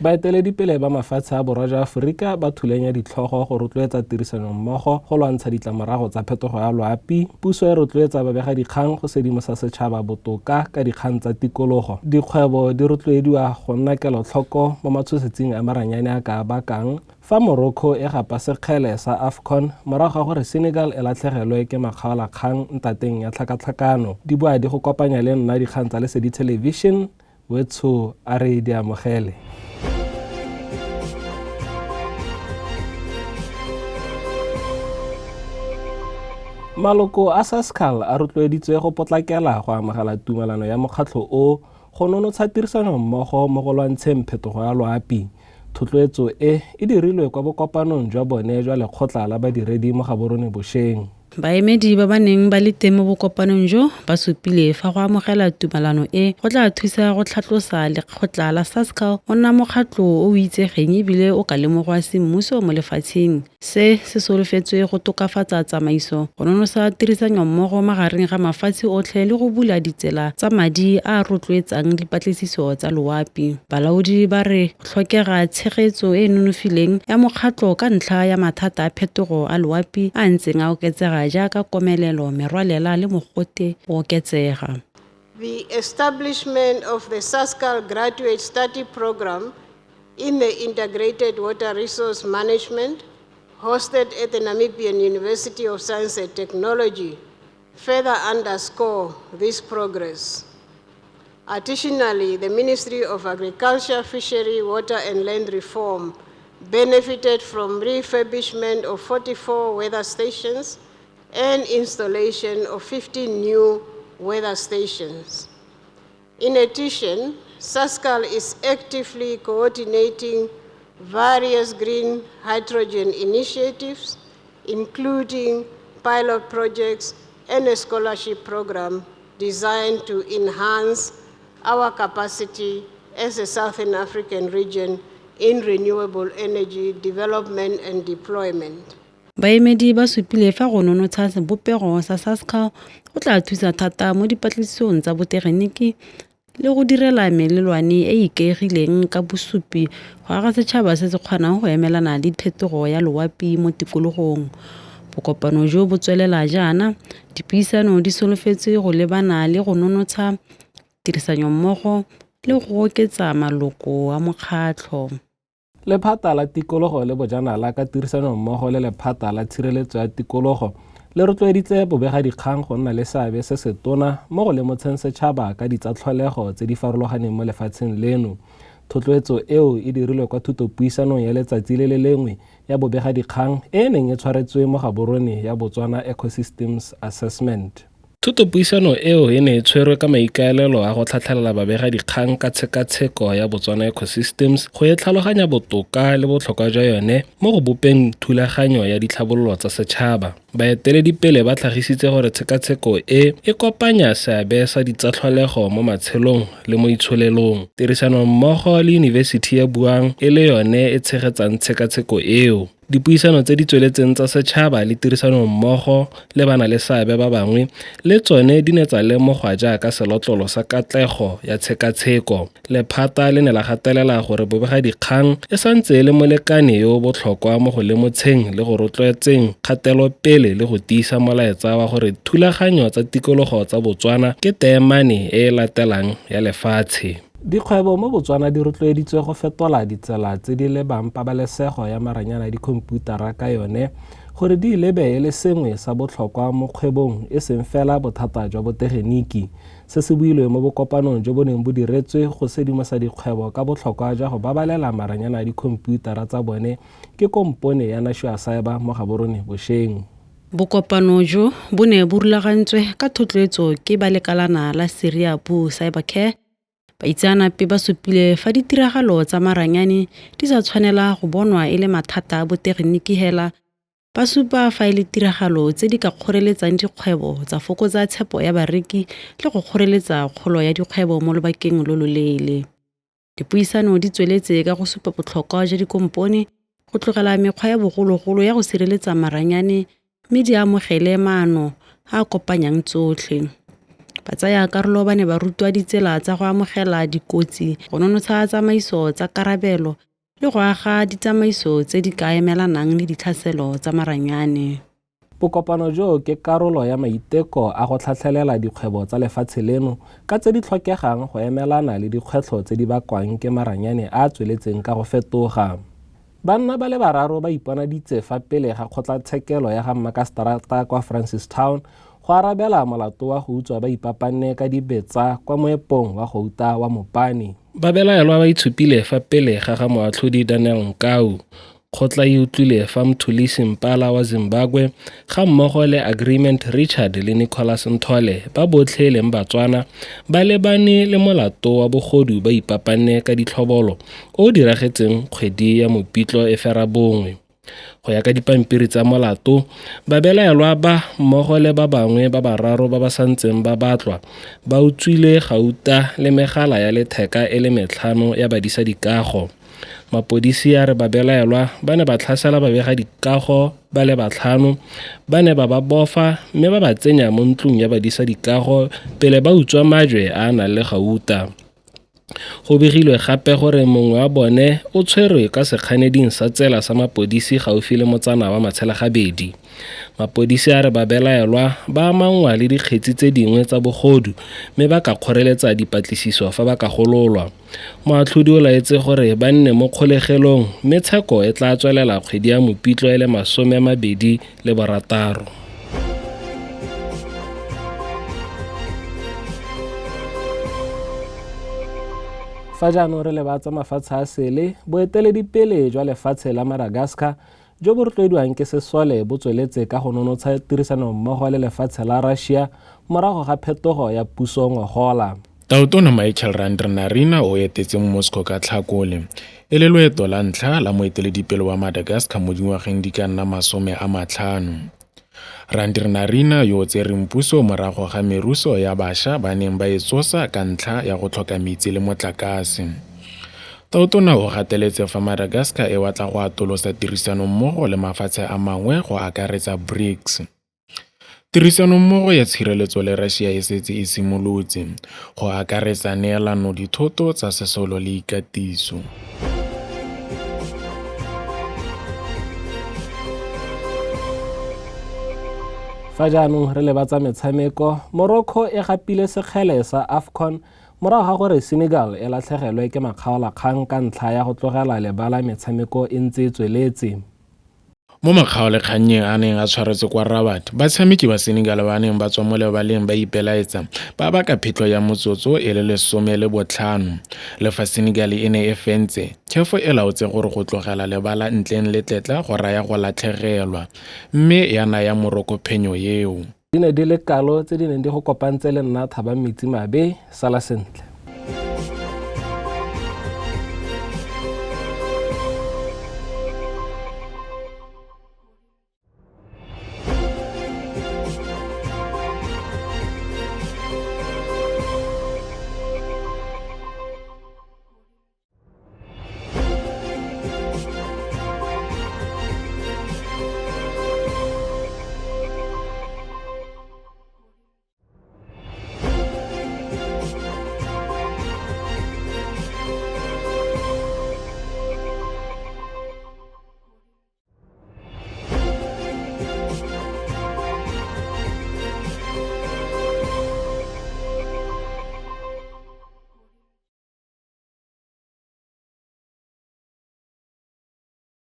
Baeteledipele ba mafatshe a borwa jwa Aforika ba thulanya ditlhogo go rotloetsa tirisanommogo go lwantsha ditlamorago tsa phetogo ya loapi. Puso e rotloetsa babegadikgang go sedimosa setšhaba botoka ka dikgang tsa tikologo. Dikgwebo di rotloediwa go nna kelotlhoko mo matshosetsing a maranyane a ka a bakang fa Morocco e gapa sekgele sa AFCON morago ga gore Senegal e latlhegelwe ke makgaolakgang ntateng ya tlhakatlhakano. Di boa di go kopanya le nna dikgang tsa Lesedi Television, wetsho a re di amogele. Maloko a SASSCAL a rotloeditswe go potlakela go amogela tumelano ya mokgatlho o go nonotsha tirisanommogo mo go lwantsheng phetogo ya loapi. Thotloetso e e dirilwe kwa bokopanong jwa bone jwa lekgotla la badiredi mo Gaborone bosheng. Baemedi ba ba neng ba le teng mo bokopanong jo ba supile fa go amogela tumalano e go tla thusa go tlhatlosa lekgotla la SASSCAL go nna mokgatlho o o itsegeng ebile o ka lemogwa semmuso mo lefatsheng. Se se solofetswe go tokafatsa tsamaiso, go nonosa tirisanyommogo magareng ga mafatshe otlhe le go bula ditsela tsa madi a a rotloetsang dipatlisiso tsa loapi. Balaodi ba re go tlhokega tshegetso e e nonofileng ya mokgatlho ka ntlha ya mathata a phetogo a loapi a a ntseng a oketsega jaaka komelelo, merwalela le mogote o oketsega. The establishment of the SASSCAL Graduate Study Program in the Integrated Water Resource Management, hosted at the Namibian University of Science and Technology, further underscore this progress. Additionally, the Ministry of Agriculture, Fishery, Water and Land Reform benefited from refurbishment of 44 weather stations and installation of 15 new weather stations. In addition, SASSCAL is actively coordinating various green hydrogen initiatives, including pilot projects and a scholarship program designed to enhance our capacity as a Southern African region in renewable energy development and deployment. Baemedi ba supile fa go nonotsha sebopego sa SASSCAL go tla thusa thata mo dipatlisisong tsa botegeniki le go direla melelwane e e ikaegileng ka bosupi go aga setšhaba se se kgonang go emelana le phetogo ya loapi mo tikologong. Bokopano jo bo tswelela jaana, dipuisano di solofetswe go lebana le go nonotsha tirisanyommogo le go oketsa maloko a mokgatlho. Lephata la Tikologo le Bojanala ka tirisanommogo le Lephata la Tshireletso ya Tikologo le rotloeditse bobegadikgang go nna le seabe se setona mo go lemotsheng setšhaba ka ditsatlholego tse di farologaneng mo lefatsheng leno. Thotloetso eo e dirilwe kwa thutopuisanong ya letsatsi le le lengwe ya bobegadikgang e e neng e tshwaretswe mo Gaborone ya Botswana Ecosystems Assessment. Thutopuisano eo e ne e tshwerwe ka maikaelelo a go tlhatlhelela babegadikgang ka tshekatsheko ya Botswana Ecosystems go e tlhaloganya botoka le botlhokwa jwa yone mo go bopeng thulaganyo ya ditlhabololo tsa setšhaba. Baeteledipele ba tlhagisitse gore tshekatsheko e e kopanya seabe sa ditsatlholego mo matshelong le mo itsholelong. Tirisanommogo le yunibesithi ya Buang e le yone e tshegetsang tshekatsheko eo. Dipuisano tse di tsweletseng tsa setšhaba le tirisanommogo le bana-le-seabe ba bangwe le tsone di ne tsa lemogwa jaaka selotlolo sa katlego ya tshekatsheko. Lephata le ne la gatelela gore bobegadikgang e santse e le molekane yo o botlhokwa mo go lemotsheng le go rotloetseng kgatelopele le go tiisa molaetsa wa gore thulaganyo tsa tikologo tsa Botswana ke teemane e e latelang ya lefatshe. Dikgwebo mo Botswana di rotloeditswe go fetola ditsela tse di lebang pabalesego ya maranyane a dikhomputara ka yone gore di e lebe e le sengwe sa botlhokwa mo kgwebong e seng fela bothata jwa botegeniki. Se se builwe mo bokopanong jo bo neng bo diretswe go sedimosa dikgwebo ka botlhokwa jwa go babalela maranyane a dikhomputara tsa bone ke kompone ya Nashua Cyber mo Gaborone bosheng. Bokopano jo bo ne bo rulagantswe ka thotloetso ke ba lekalana la Siriabu Cybercare. Baitseanape ba supile fa ditiragalo tsa maranyane di sa tshwanela go bonwa e le mathata a botegeniki hela, ba supa fa e le tiragalo tse di ka kgoreletsang dikgwebo tsa fokotsa tshepo ya bareki le go kgoreletsa kgolo ya dikgwebo mo lobakeng lo loleele. Dipuisano di tsweletse ka go supa botlhokwa jwa dikompone go tlogela mekgwa ya bogologolo ya go sireletsa maranyane mme di amogele maano a a kopanyang tsotlhe. Batsaya karolo ba ne ba rutwa ditsela tsa go amogela dikotsi, go nonotsha tsamaiso tsa karabelo le go aga ditsamaiso tse di ka emelanang le ditlhaselo tsa maranyane. Bokopano jo ke karolo ya maiteko a go tlhatlhelela dikgwebo tsa lefatshe leno ka tse di tlhokegang go emelana le dikgwetlho tse di bakwang ke maranyane a a tsweletseng ka go fetoga. Banna ba le bararo ba iponaditse fa pele ga kgotlatshekelo ya ga Mmakaseterata kwa Francistown go arabela molato wa go utswa ba ipapanne ka dibetsa kwa moepong wa gouta wa Mopani. Babelaelwa ba itshupile fa pele ga ga moatlhodi Daniel Nkau. Kgotla e utlwile fa Mthulisi Mpala wa Zimbabwe ga mmogo le Agreement Richard le Nicholas Nthole ba botlhe e leng Batswana ba lebane le molato wa bogodu ba ipapanne ka ditlhobolo o o diragetseng kgwedi ya Mopitlo e ferabongwe. Go ya ka dipampiri tsa molato, babelaelwa ba mmogo le ba bangwe ba bararo ba ba santseng ba batlwa ba utswile gauta le megala ya letheka e le metlhano ya badisadikago. Mapodisi a re babelaelwa ba ne ba tlhasela babegadikago ba le batlhano, ba ne ba ba bofa mme ba ba tsenya mo ntlong ya badisadikago pele ba utswa majwe a a nang le gauta. Go begilwe gape gore mongwe wa bone o tshwerwe ka sekganeding sa tsela sa mapodisi gaufi le motsana wa Matshelagabedi. Mapodisi a re babelaelwa ba amanngwa le dikgetsi tse dingwe tsa bogodu mme ba ka kgoreletsa dipatlisiso fa ba ka gololwa. Moatlhodi o laetse gore ba nne mo kgolegelong mme tsheko e tla tswelela kgwedi ya Mopitlo e le 26. Fa jaanong re lebatsa mafatshe a sele, boeteledipele jwa lefatshe la Madagascar jo bo rotloediwang ke sesole bo tsweletse ka go nonotsha tirisanommogo le lefatshe la Russia morago ga phetogo ya puso ngogola. Tautona Michael Randrianirina o etetse Moscow ka Tlhakole, e le loeto la ntlha la moeteledipele wa Madagascar mo dingwageng di ka nna 50. Randrianirina yo o tsereng puso morago ga meruso ya bašwa ba neng ba e tsosa ka ntlha ya go tlhoka metsi le motlakase. Tautona o gateletse fa Madagascar e batla go atolosa tirisanommogo le mafatshe a mangwe go akaretsa BRICS. Tirisanommogo ya tshireletso le Russia e setse e simolotse, go akaretsa neelano dithoto tsa sesolo le ikatiso. Fa jaanong re lebatsa metshameko, Morocco e gapile sekgele sa AFCON morago ga gore Senegal e latlhegelwe ke makgaolakgang ka ntlha ya go tlogela lebala metshameko e ntse e tsweletse. Mo makgaolakgannyeng a neng a tshwaretswe kwa Rabat, batshameki ba Senegal ba neng ba tswa mo lebaleng ba ipelaetsa ba baka phitlho ya motsotso e le 15. Le fa Senegal e ne e fentse, khefo e laotse gore go tlogela lebala ntleng le tletla go raya go latlhegelwa, mme ya naya Morocco phenyo eo. Di ne di le kalo tse di neng di go kopantse le nna Thabang Metsimabe, sala sentle.